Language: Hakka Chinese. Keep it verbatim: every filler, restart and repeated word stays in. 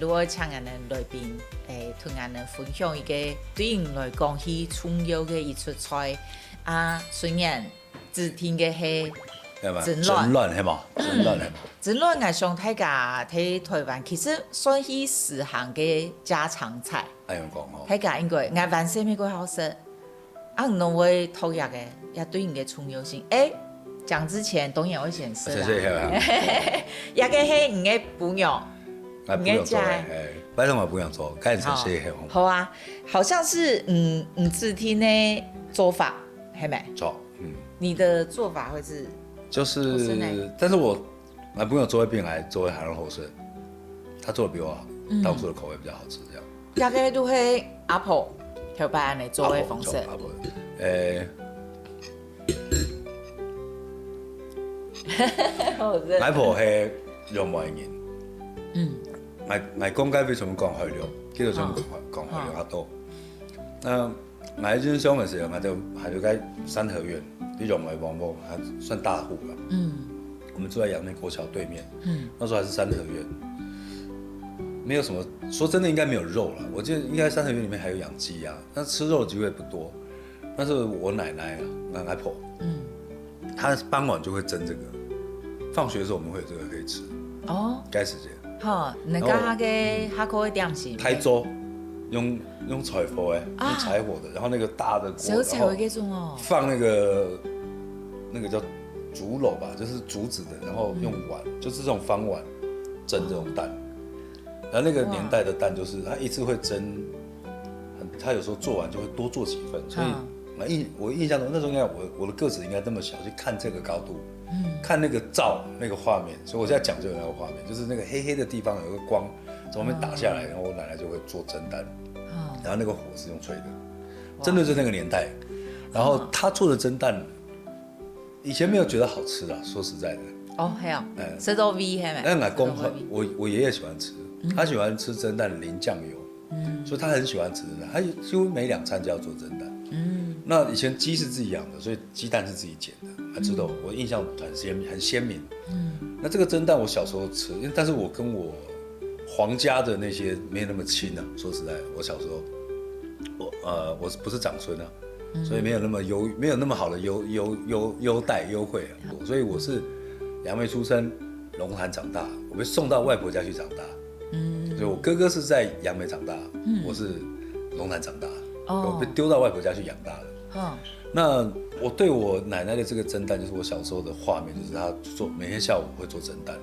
如果請𠊎等來賓，誒，同𠊎等分享一個對你來講最重要个一出菜啊，雖然指定个係蒸卵，蒸卵係無？蒸卵係無？蒸卵，𠊎想大家在台灣其實算係時行个家常菜。恁樣講吼，大家應該，𠊎還細妹過好食。 啊，你會討厭个，也對你个重要性。誒，講之前，當然會先食啦。先食，係啊。這個係你个餔娘，𠊎餔娘做个，你个家的。誒，拜託𠊎餔娘做，該你先食，係無？好啊，好像是，嗯，你指定个做法，係無？做，嗯。你的做法會是，就是，但是我男朋友做一遍來做个還很好吃，他做的比我好，嗯。當初的口味比較好吃，這樣。 大概都係阿婆頭擺恁樣做个方式。阿婆，阿婆，誒，好食。𠊎婆係楊梅人，嗯。𠊎，𠊎講該位全部講海陸，其實全部講海陸較多。那 𠊎印象个時候，𠊎就還有在三合院，這種來往往還算大戶了。嗯。我們住在楊梅國小對面，嗯。那時候還是三合院，沒有什麼，說真的應該沒有肉了。我記得應該三合院裡面還有養雞啊，但吃肉的機會不多。但是我奶奶啊，我外婆，嗯。 他傍晚就會蒸這個，放學的時候我們會有這個可以吃。哦。該時節。好，你家下个下課个點心。台桌，用，用柴火的，啊。用柴火的，然後那個大的鍋，小柴火那種哦。然後放那個，那個叫竹簍吧，就是竹子的，然後用碗，嗯。就是這種方碗蒸這種蛋。 然後那個年代的蛋就是它一次會蒸很，它有時候做完就會多做幾份，所以嗯。我印，我印象中那時候應該我，我的個子應該那麼小，去看這個高度，嗯。看那個照那個畫面，所以我現在講就有那個畫面，就是那個黑黑的地方有一個光從外面打下來，嗯。然後我奶奶就會做蒸蛋，嗯。然後那個火是用吹的，哇。真的是那個年代。然後她做的蒸蛋，以前沒有覺得好吃啊，說實在的。哦，係哦，哎。食到味係無？但我公，食到味。我，我爺爺喜歡吃，嗯。他喜歡吃蒸蛋淋醬油，嗯。所以他很喜歡吃蒸蛋，他幾乎每兩餐就要做蒸蛋。嗯。那以前雞是自己養的，所以雞蛋是自己撿的，還知道，嗯。我印象很鮮，很鮮明。嗯。那這個蒸蛋我小時候吃，因為，但是我跟我皇家的那些沒有那麼親啊，說實在，我小時候，我，呃，我是不是長孫啊？ 嗯。所以沒有那麼優，沒有那麼好的優，優，優，優待，優惠啊。嗯。所以我是楊梅出生，龍潭長大，我被送到外婆家去長大。嗯。所以我哥哥是在楊梅長大，嗯。我是龍潭長大，哦。我被丟到外婆家去養大的。嗯。那我對我奶奶的這個蒸蛋，就是我小時候的畫面，就是她做，每天下午會做蒸蛋。